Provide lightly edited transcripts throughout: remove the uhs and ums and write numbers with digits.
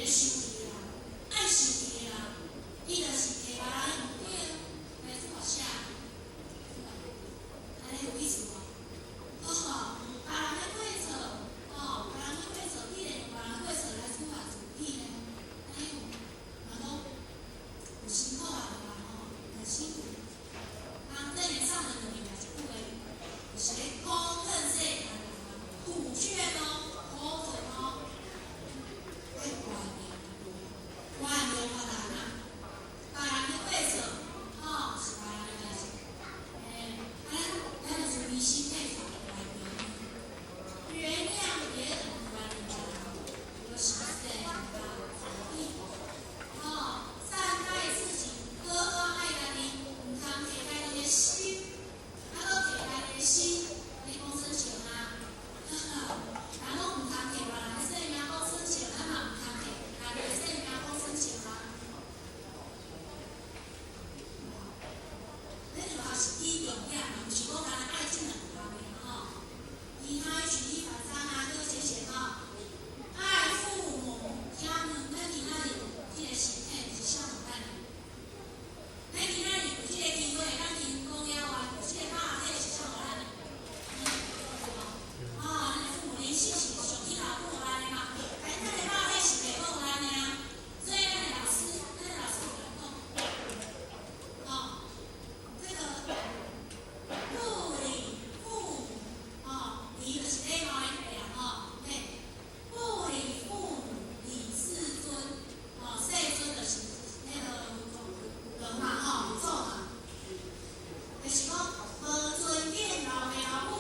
咧生氣的人，愛生氣的人，伊就是提別人的毋對來處罰啥？按呢有意思無？吼，別人的過錯，吼，別人的過錯，必然用別人的過錯來處罰自己呢？按呢有，嘛講有辛苦啊，對吧？吼，很辛苦。人證言上人裡面有一句話，就是咧苦恨世間人啊，苦勸哦，苦恨哦，愛原諒，原諒別人啊，別人的過錯，吼，是別人的代誌，嘿，咱咱就慈悲心配法原諒伊，原諒別人，原諒別人，就是善法慈悲，吼，善待自己，好好愛家己，毋通提家己的心，啊，閣提家己的心，你講耍笑嗎？人講毋通提別人的性命講耍笑，咱嘛毋通提家己的性命講耍笑嗎？這句話是起重點嘛，毋是講干焦愛這兩項爾吼。其他舉一反三啊，閣寫寫吼。愛父母，請問咱今仔日有這個心體是啥予咱的？咱今仔日有這個機會，咱聽講了外，有這個肉體是啥予咱的？對無？哦，咱的父母靈性是上天老母予咱的嘛，但咱的肉體是爸母予咱的啊。所以咱的老師，咱的老師有來講，哦，這個不禮父母，哦，禮就是禮貌的禮啊，吼，嘿，不禮父母，禮世尊，哦，世尊就是那個佛嘛，吼，佛祖嘛，就是講無尊敬老爸老母，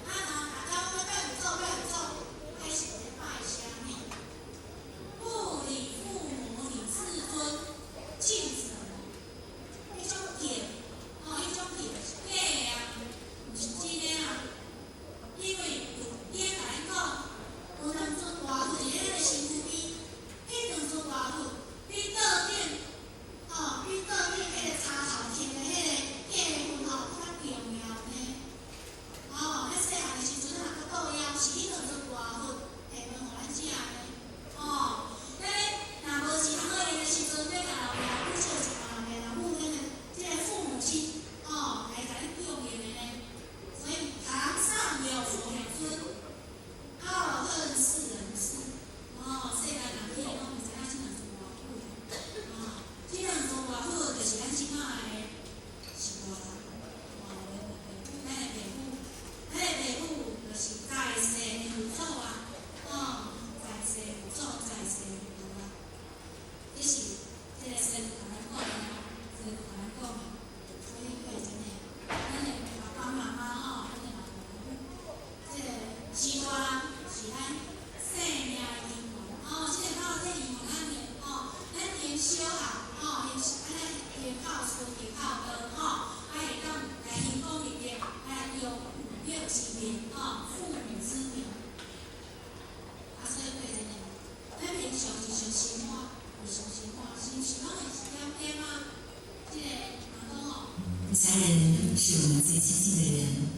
啊，若大家攏拜佛祖拜佛祖，彼是咧拜啥物？不禮父母，禮世尊，敬什麼？彼種敬，吼，彼種敬是假的啊，毋是真的啊。因為佛經共咱講，有兩尊大佛佇咧咱的身軀邊，彼兩尊大佛比桌頂，吼，比桌頂彼個插頭貼的彼個假的佛吼，閣較重要呢。哦，咱細漢的時陣，咱若閣肚枵，是彼兩尊大佛提飯予咱食的。哦，咱咧若無錢通好用的時陣，欲共老爸老母借一寡老爸老母，咱的這個父母親，哦，來共咱供養的呢。所以堂上有佛兩尊，懊恨世人事。哦，世間人起來攏毋知影這兩尊偌久，哦，這兩尊偌好，就是咱這擺的是大人，哦，咱的爸母，咱的爸母就是在世的父祖啊，哦，在世父祖，在世父母啊，這是這個師父共咱講的哦，師父共咱講的，所以會真的，咱的爸爸媽媽吼，咱的爸爸媽媽，這個是大人，是咱生命的根源，哦，這個肉體因予咱的，吼，咱從小漢，吼，按呢行孝順，行孝道，吼，啊會當來行廣立德，來用父母之名，吼，父母之名。啊，所以過真的，咱平常日常生活，日常生活是毋是攏會一點點啊？這個人講吼，家人是我們最親近的人。